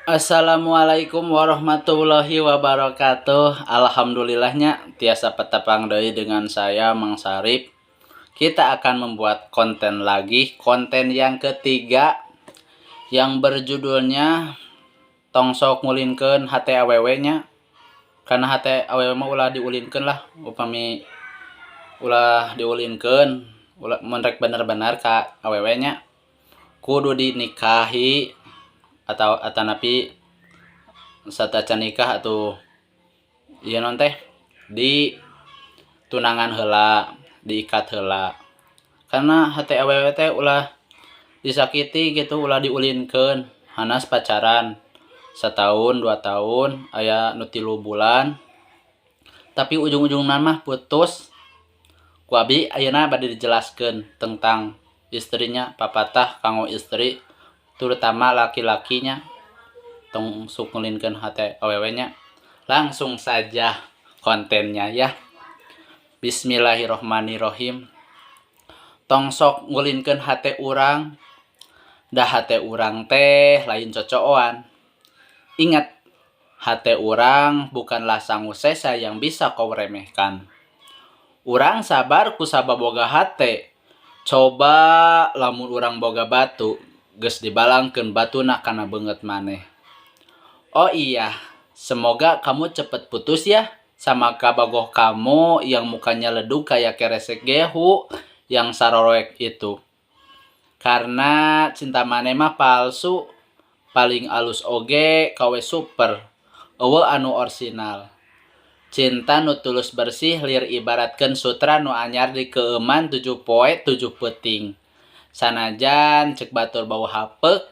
Assalamualaikum warahmatullahi wabarakatuh. Alhamdulillahnya tiasa patepang deui dengan saya, Mang Sarip. Kita akan membuat konten lagi, konten yang ketiga yang berjudulnya "Tong sok ngulinkeun hate awewe" nya. Karena hate awewe mah ulah diulinkeun lah, upami ulah diulinkeun, ulah mun rek bener-bener ka awewe nya kudu dinikahi atau atanapi satacan nikah atau ieu naon teh, di tunangan heula, diikat heula, karena hate awewe teh ulah disakiti gitu, ulah diulinkeun. Hanas pacaran satahun, 2 tahun, aya nu 3 bulan, tapi ujung-ujungna mah putus. Ku abi ayeuna bade dijelaskeun tentang istrinya, papatah kanggo istri, terutama laki-lakinya, tong sok ngulinkeun hate awewe nya. Langsung saja kontennya ya. Bismillahirrohmanirrohim. Tong sok ngulinkeun hate urang, da hate urang teh lain cocooan. Ingat, hate urang bukanlah sangu sesa yang bisa kau remehkan. Urang sabar ku sabab boga hate. Coba lamun urang boga batu, geus dibalangkeun batuna kana beungeut maneh. Oh iya, semoga kamu cepet putus ya sama kabogoh kamu yang mukanya ledug kayak keresek gehu yang saroroek itu. Karena cinta maneh mah palsu, paling alus oge KW super, euweuh anu orsinal. Cinta nu tulus bersih lir ibaratkeun sutra nu anyar dikeueuman 7 poe 7 peuting. Sanajan cek batur bau hapeuk,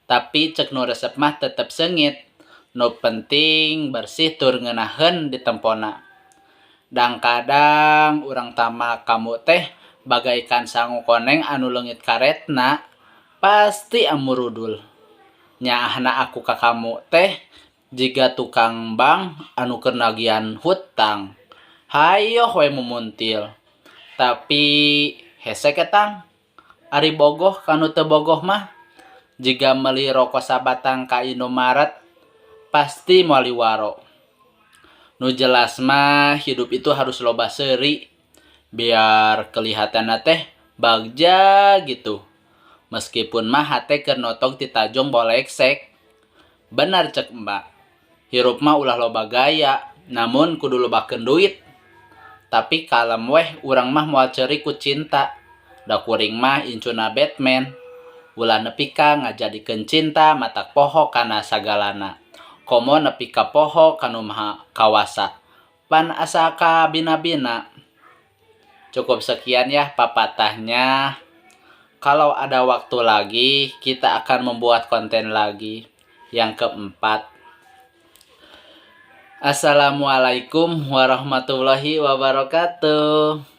tapi cek nu resep mah tetep seungit. Nu penting bersih tur ngeunaheun ditempona. Dangkadang urang tama kamu teh bagaikan sangu koneng anu leungit karetna, pasti amurudul. Nyaahna aku ka kamu teh jiga tukang bank anu keur nagihan hutang. Hayoh we mumuntil. Tapi hese ketang. Ari bogoh ka nu teu bogoh mah jiga meuli roko sabatang ka Indomaret, pasti moal liwaro. Nu jelas mah hidup itu harus loba seuri biar kelihatanna teh bagja gitu. Meskipun mah hate keur notog ti tajong boleksek. Bener cek emak. Hirup mah ulah loba gaya, namun kudu lobakeun duit. Tapi kalem weh, urang mah moal ceurik ku cinta. Da kuring mah incuna Batman. Ulah nepi ka ngajadikeun cinta matak poho kana sagalana. Komo nepi ka poho ka Nu Maha Kawasa. Pan asa kabina-bina. Cukup sekian ya papatahnya. Kalau ada waktu lagi, kita akan membuat konten lagi. Yang keempat. Assalamualaikum warahmatullahi wabarakatuh.